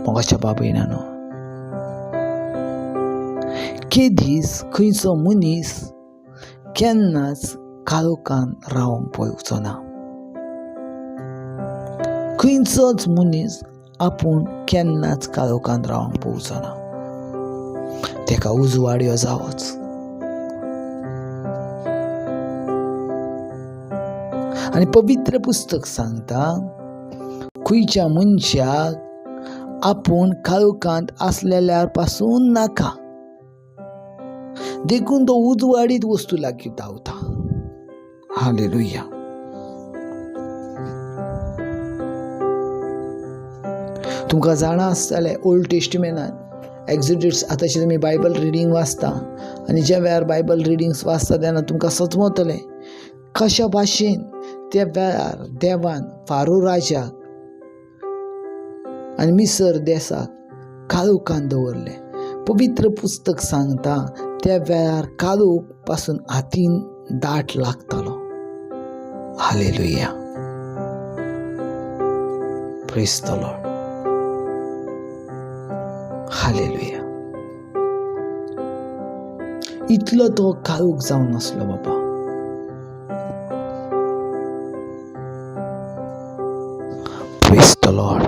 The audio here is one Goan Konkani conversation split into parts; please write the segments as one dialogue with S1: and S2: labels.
S1: मोगाच्या बाबयनानो, केदीस खंयचो मनीस केन्नाच काळोखान रावंक पळोवचो ना. खंयचोच मनीस आपूण केन्नाच काळोखान रावंक पळोवचो ना. तेका उजवाड यो जावच. आनी पवित्र पुस्तक सांगता खंयच्या मनशाक आपूण काळोखांत आसलेल्या पासून नाका, देखून तो उजवाडीत वस्तू लागीं धांवता. हालेलुया. तुमकां जाणा आसतलें ओल्ड टेस्टमेंटान एक्झिडिट्स आतांचे तुमी बायबल रिडींग वाचता आनी ज्या वेळार बायबल रिडींग्स वाचता तेन्ना तुमकां सजमतलें कशा भाशेन त्या वेळार देवान फारो राजाक आनी मिसर देसाक काळोखान दवरलें. पवित्र पुस्तक सांगता त्या वेळार काळोख पासून हातीन दाट लागतालो. Hallelujah. Praise the Lord. Hallelujah. इतलो तो काळोख जावन नासलो बाबा. Praise the Lord.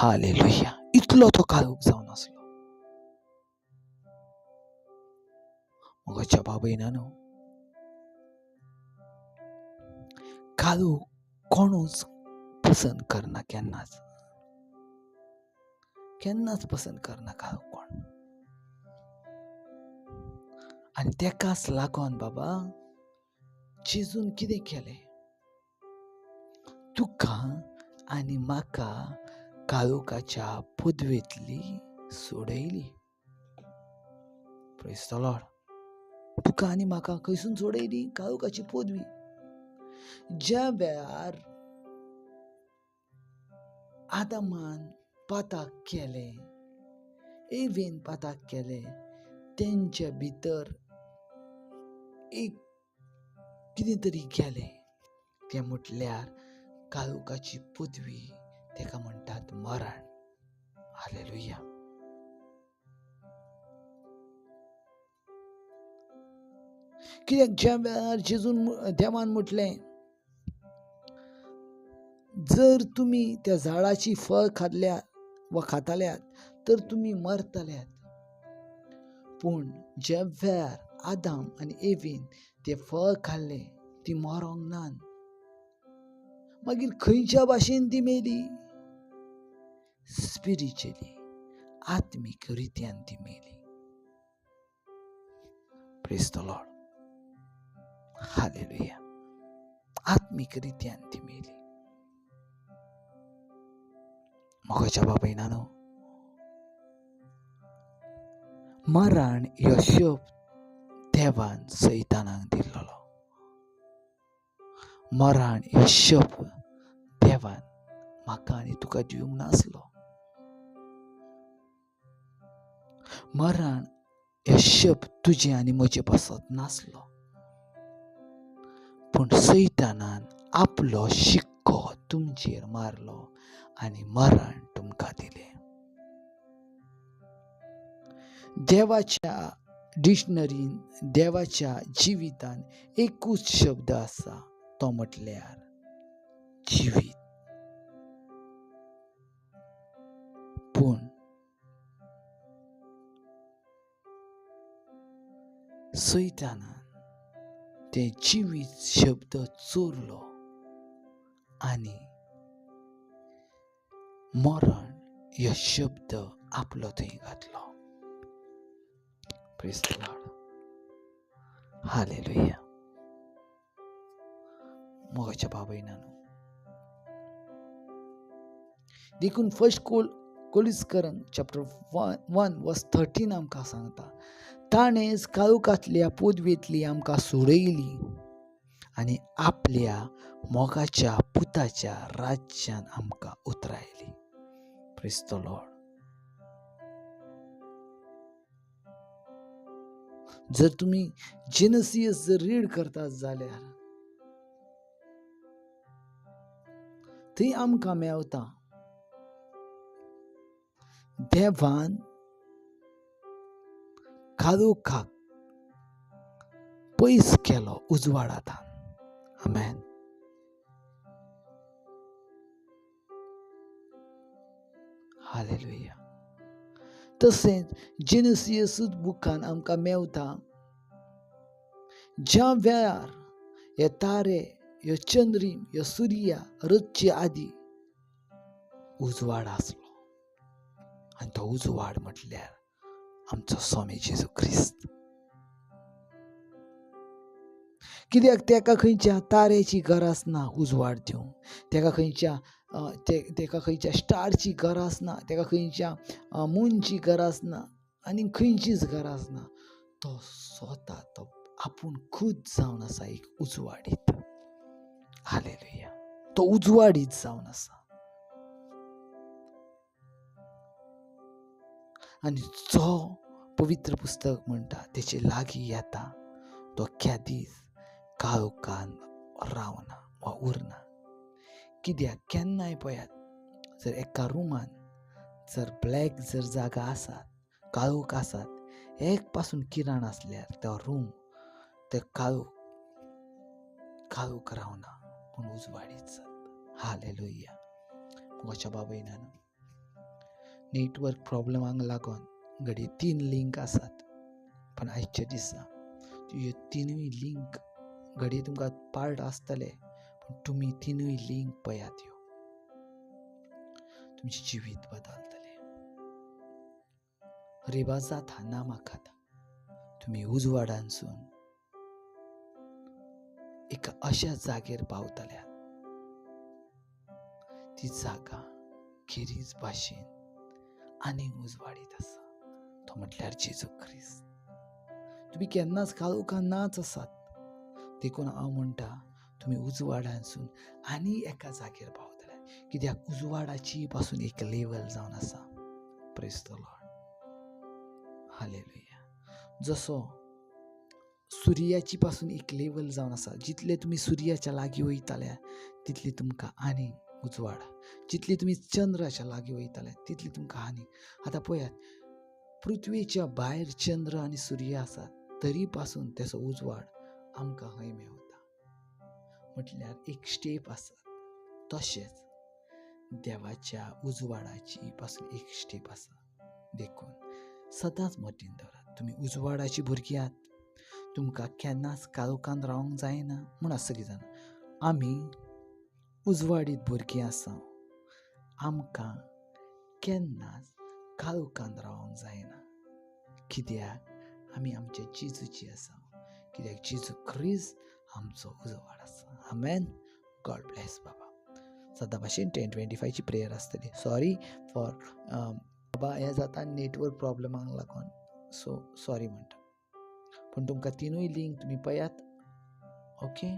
S1: Hallelujah. इतलो तो काळोख जावन आसलो. मोगाच्या बाबयनानो, काळोख कोणूच पसंत करना, केन्नाच केन्नाच पसंत करना काळोख कोण. आनी तेकाच लागून बाबा जेजून कितें केलें, तुका आनी म्हाका काळोखाच्या पदवेंतली सोडयली. Praise the Lord. तुका आनी म्हाका खंयसून सोडयली? काळोखाची पदवी. ज्या वेळार आदामान पाताक केलें, एवेन पाताक केलें, तेंच्या भितर एक कितें तरी गेलें, तें म्हटल्यार काळोखाची पदवी, तेका म्हणटात मरण. हालेलुया. कित्याक ज्या वेळार जेजून देवान म्हटलें जर तुमी त्या झाडाची फळ खातल्यात वा खाताल्यात तर तुमी मरतल्यात. पूण ज्या वेळार आदाम आनी एवीन तें फळ खाल्लें ती मरोंक नान. मागीर खंयच्या भाशेन ती मेली? स्पिरिच्युअली, आत्मीक रित्यान ती मेली. Praise the Lord. Hallelujah. आत्मीक रित्यान ती मेली. मोगाच्या बाबायनानो, मरण ह्यो शब्द देवान सैतानाक दिल्लो. मरण ह्यो शब्द देवान म्हाका आनी तुका दिवंक नासलो. मरण हे शब्द तुजे आनी म्हजे पासत नासलो, पूण सैतानान आपलो शिक्को तुमचेर मारलो आनी मरण तुमकां दिलें. देवाच्या डिक्शनरीन, देवाच्या जिवितान एकूच शब्द आसा, तो म्हटल्यार जिवीत. पूण सैतानान ते जिवीत शब्द चोरलो आनी मरण ह्यो शब्द आपलो थंय घातलो. Praise the Lord. Hallelujah. मोगाच्या बाबायनानो, देखून फर्स्ट कोलिस्करन चॅप्टर 1 वर्स 13 आमकां सांगता, ताणें काळोखांतल्या पदवेंतली आमकां सोडयली आनी आपल्या मोगाच्या पुताच्या राज्यान आमकां उतरायली. Praise the Lord. जर तुमी जेनसियस जर रीड करतात जाल्यार थंय आमकां मेवता देवान काळोखाक पयस केलो उजवाडांत. आमेन. हालेलुया. तशेंच जेनेसिसूच बुकान आमकां मेवता ज्या वेळार हे तारे, ह्यो चंद्रीम, ह्यो सुर्या रचचे आदी उजवाड आसलो आनी तो उजवाड म्हटल्यार आमचो स्वामी जेजू क्रिस्त. कित्याक तेका खंयच्या ताऱ्याची गरज ना उजवाड दिवंक, तेका खंयच्या तेका खंयच्या स्टारची गरज ना, तेका खंयच्या मुनची गरज ना आनी खंयचीच गरज ना. तो स्वता तो आपूण खुद जावन आसा एक उजवाडीत. हालेलुया. तो उजवाडीत जावन आसा आनी जो पवित्र पुस्तक म्हणटा तेचे लागीं येता तो केदीच काळोखान रावना वा उरना. कित्याक केन्नाय पळयात जर एका रुमान जर ब्लॅक जर जागा आसात, काळोख आसात, एक पासून किरण आसल्यार तो रूम ते काळोख काळोख रावना पूण उजवाडीत जाता. हालेलुया. म्हज्या बाबा नेटवर्क प्रॉब्लमांक लागून घडये 3 लिंक आसात, पण आयच्या दिसा ह्यो 3 लिंक घडये तुमकां पार्ट आसतले, पूण तुमी 3 लिंक पळयात, ह्यो तुमचें जिवीत बदलतलें. रिबाजात नामा खाता तुमी उजवाडांसून एका अशा जागेर पावतल्यात ती जागा खेरीज भाशेन आनीक उजवाडीत आसा. तो म्हटल्यार जेजू क्रिस्त. तुमी केन्नाच काळोखान नाच आसात, देखून हांव म्हणटा तुमी उजवाडांसून आनी एका जागेर पावतले. कित्याक उजवाडाची पासून एक लेवल जावन आसा. Praise the Lord. हालेलुया. जसो सुर्याची पासून एक लेवल जावन आसा, जितले तुमी सुर्याच्या लागीं वयताले तितले तुमकां आनीक उजवाड, जितले तुमी चंद्राच्या लागीं वयताले तितले तुमकां आनीक. आतां पळयात पृथ्वीच्या भायर चंद्र आनी सूर्य आसात तरी पासून तेचो उजवाड आमकां हय मेवता. म्हटल्यार एक स्टेप आसा. तशेंच देवाच्या उजवाडाची पासून एक स्टेप आसा. देखून सदांच मतीन दवरात तुमी उजवाडाची भुरगीं आहात, तुमकां केन्नाच काळोखान रावंक जायना. म्हूण सगळीं जाणां आमी उजवाडीत भुरगीं आसा, आमकां केन्नाच काळोखान रावंक जायना. कित्याक आमी आमच्या जेजूची आसा, कित्याक जेजू क्रिस्त आमचो उजवाड आसा. आमेन. गॉड ब्लेस बाबा. सदां भाशेन 10:25 प्रेयर आसतली. सॉरी फॉर बाबा, हें जाता नेटवर्क प्रॉब्लमाक लागून, सो सॉरी म्हणटा, पूण तुमकां 3 लिंक तुमी पळयात. ओके.